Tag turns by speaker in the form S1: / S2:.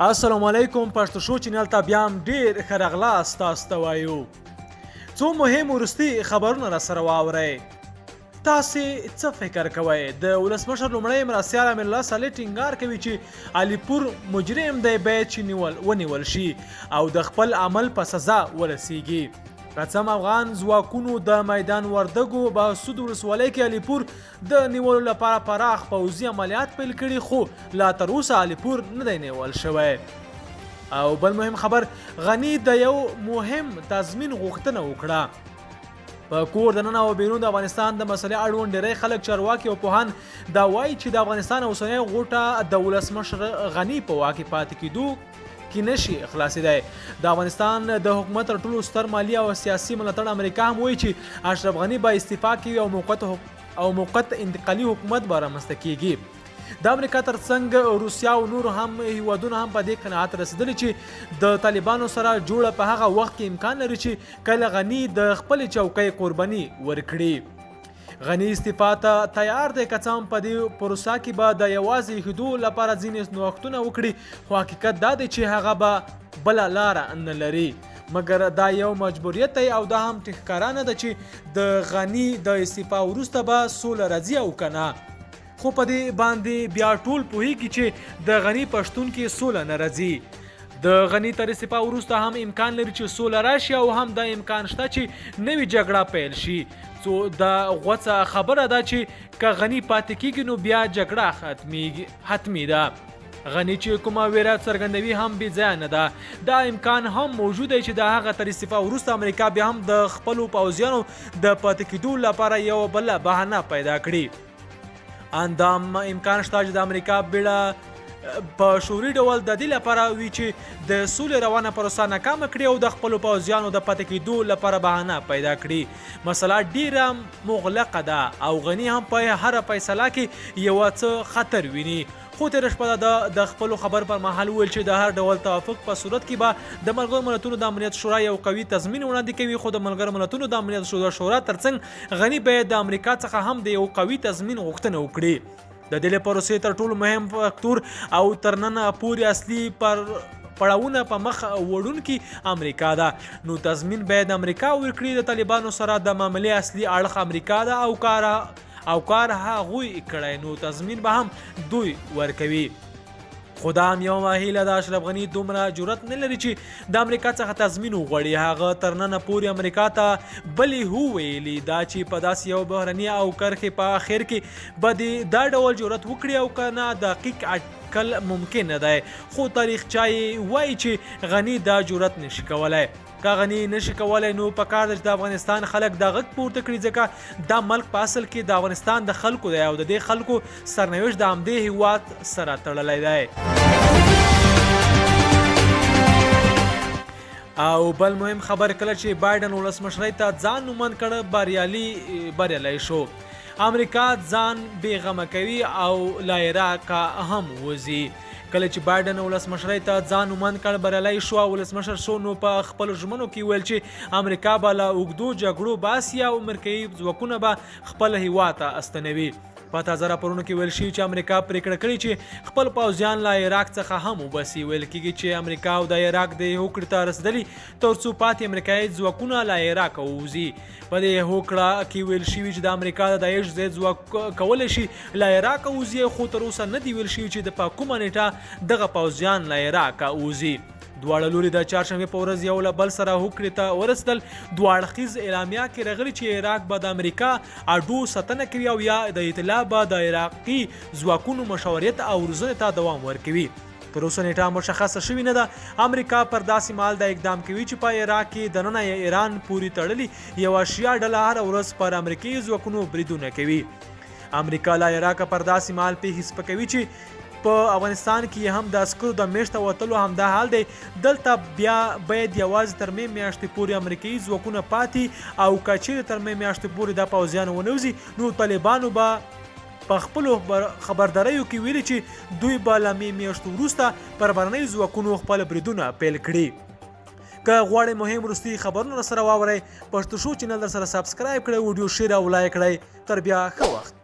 S1: السلام علیکم پښتو شو چینل ته بیا هم ډیر ښه راغلاست تاسو ته وایو. څو مهم وروستي خبرونه را سره واورئ. تاسې څه فکر کوئ؟ د ولسمشر لومړی مرستیال امیرالله صالح ټینګار کوي چې علیپور مجرم دی، باید چې ونیول شي او د خپل عمل په سزا ورسیږي. که څه هم افغان ځواکونو د میدان وردګو بهسود ولسوالۍ کې علیپور د نیولو لپاره پراخ پوځي عملیات پیل کړي، خو لا تر اوسه علیپور نه دی نیول شوی. او بل مهم خبر، غني د یو مهم تضمین غوښتنه وکړه. په کور دننه او بیرون د افغانستان د مسلې اړوند ډیری خلک، چارواکي او پوهان دا وایي چې د افغانستان اوسنۍ غوټه د ولسمشر غني په واک کې پاتې کېدو کې نشي خلاصېدای. د افغانستان د حکومت تر ټولو ستر مالي او سیاسي ملاتړ امریکا هم وایي چې اشرف غني به استعفا کوي او موقت انتقالي حکومت به رامنځته کیږي. د امریکا ترڅنګ روسیا او نور هم هیوادونه هم په دې قناعت رسیدلي چې د طالبانو سره جوړه په هغه وخت کې امکان لري چې کله غني د خپلې چوکۍ قرباني ورکړي. غني استعفا ته تیار دی، که څه هم په دې پروسه کې به د یوازې ایښودو لپاره ځینې نوښتونه وکړي، خو حقیقت دا دی چې هغه به بله لاره نه لري. مګر دا یو مجبوریت دی او دا هم ښکاره نه ده چې د غني د استعفا وروسته به سوله راځي او که نه. خو په دې باندې بیا ټول پوهیږي چې د غني په شتون کې سوله نه راځي. د غني تر استعفا وروسته هم امکان لري چې سوله راشي او هم دا امکان شته چې نوې جګړه پیل شي. څو دا غوڅه خبره ده چې که غني پاتې کیږي نو بیا جګړه حتمي ده. غني چې کومه ویره څرګندوي هم بې ځایه نه ده. دا امکان هم موجود دی چې د هغه تر استعفا وروسته امریکا بیا هم د خپلو پوځیانو د پاتې کیدو لپاره یوه بله بهانه پیدا کړي. ان دا امکان شته چې د امریکا بیړه په شعوري ډول د دې لپاره وي چې د سولې روانه پروسه ناکامه کړي او د خپلو پوځیانو د پاتې کیدو لپاره بهانه پیدا کړي. مسله ډیره مغلقه ده او غني هم په هره فیصله کې یوه څه خطر ویني. خو تېره شپه ده د خپلو خبرو پر مهال وویل چې د هر ډول توافق په صورت کې به د ملګرو ملتونو د امنیت شورا یو قوي تضمین وړاندې کوي، خو د ملګرو ملتونو د امنیت شورا ترڅنګ غني باید د امریکا څخه هم د یو قوي تضمین غوښتنه وکړي. د دې پروسې تر ټولو مهم فاکتور او تر نن پورې اصلي پر پړاوونه په مخ وړونکي امریکا ده، نو تضمین باید امریکا ورکړي. د طالبانو سره د معاملې اصلي اړخ امریکا ده او کار هغوی کړی، نو تضمین به هم دوی ورکوي. خو دا هم یوه هیله ده، اشرف غني دومره جرأت نه لري چې د امریکا څخه تضمین وغواړي. هغه تر ننه پورې امریکا ته بلې هو ویلي دا چې په داسې یو بحراني او کرښې په اخر کې به دې دا ډول جرأت وکړي او که نه، دقیق اټکل ممکن نه دی، خو تاریخچه یې وایي چې غني دا جرأت نشي کولای. که غني نشي کولای نو پکار ده چې د افغانستان خلک دا غږ پورته کړي، ځکه دا ملک په اصل کې د افغانستان د خلکو دی او د دې خلکو سرنوشت د همدې هیواد سره تړلی دی. او بل مهم خبر، کله چې بایډن ولسمشرۍ ته ځان نوماند کړ، بریالی شو. امریکا ځان بې غمه کوي او له عراقه هم وځي. کله چې بایډن ولسمشرۍ ته ځان نوماند کړ، بریالی شو او ولسمشر شو، نو په خپلو ژمنو کې ویل چې امریکا به له اوږدو جګړو باسي او امریکایي ځواکونه به خپل هیواد ته استنوي. په تازه راپورونو کې ویل شوي چې امریکا پریکړه کړې چې خپل پوځیان له عراق څخه هم وباسي. ویل کیږي چې امریکا او د عراق د هوکړې ته رسیدلي ترڅو پاتې امریکایي ځواکونه له عراق ووځي. په دې هوکړه کې ویل شوي چې د امریکا د داعش ضد ځواک کولی شي له عراقه ووځي، خو تر اوسه نه دي ویل شوي چې د په کومه نیټه دغه پوځیان له عراقه ووځي. دواړه لوري د چهارشنبې په ورځ یو له بل سره هوکړې ته ورسېدل. دوه اړخیز اعلامیه کې راغلي چې عراق به د امریکا اډو ساتنه کوي او یا د ایتلاف به د عراقي ځواکونو مشاوریت او روزنې ته دوام ورکوي. تر اوسه نیټه مشخصه شوې نه ده. امریکا پر داسې مهال دا اقدام کوي چې په عراق کې دننه ایران پورې تړلې یوه شیعه ډله هره ورځ پر امریکایي ځواکونو بریدونه کوي. امریکا له عراقه پر داسې مهال پیښې سپکوي چې په افغانستان کې هم د عسکرو د میشته وتلو همدا حال دی. دلته بیا باید یوازې تر مې میاشتې پورې امریکایي ځواکونه پاتې او که چیرې تر مې میاشتې پورې دا پوځیان ونه وځي، نو طالبانو به په خپلو خبرداریو کې ویلي چې دوی به له مې میاشتو وروسته پر بهرنیو ځواکونو خپل بریدونه پیل کړي. که غواړئ مهم وروستي خبرونه سره واورئ، پښتو شو چینل در سره سبسکرایب کړئ، ویډیو شیر او لایک کړئ. تر بیا ښه وخت.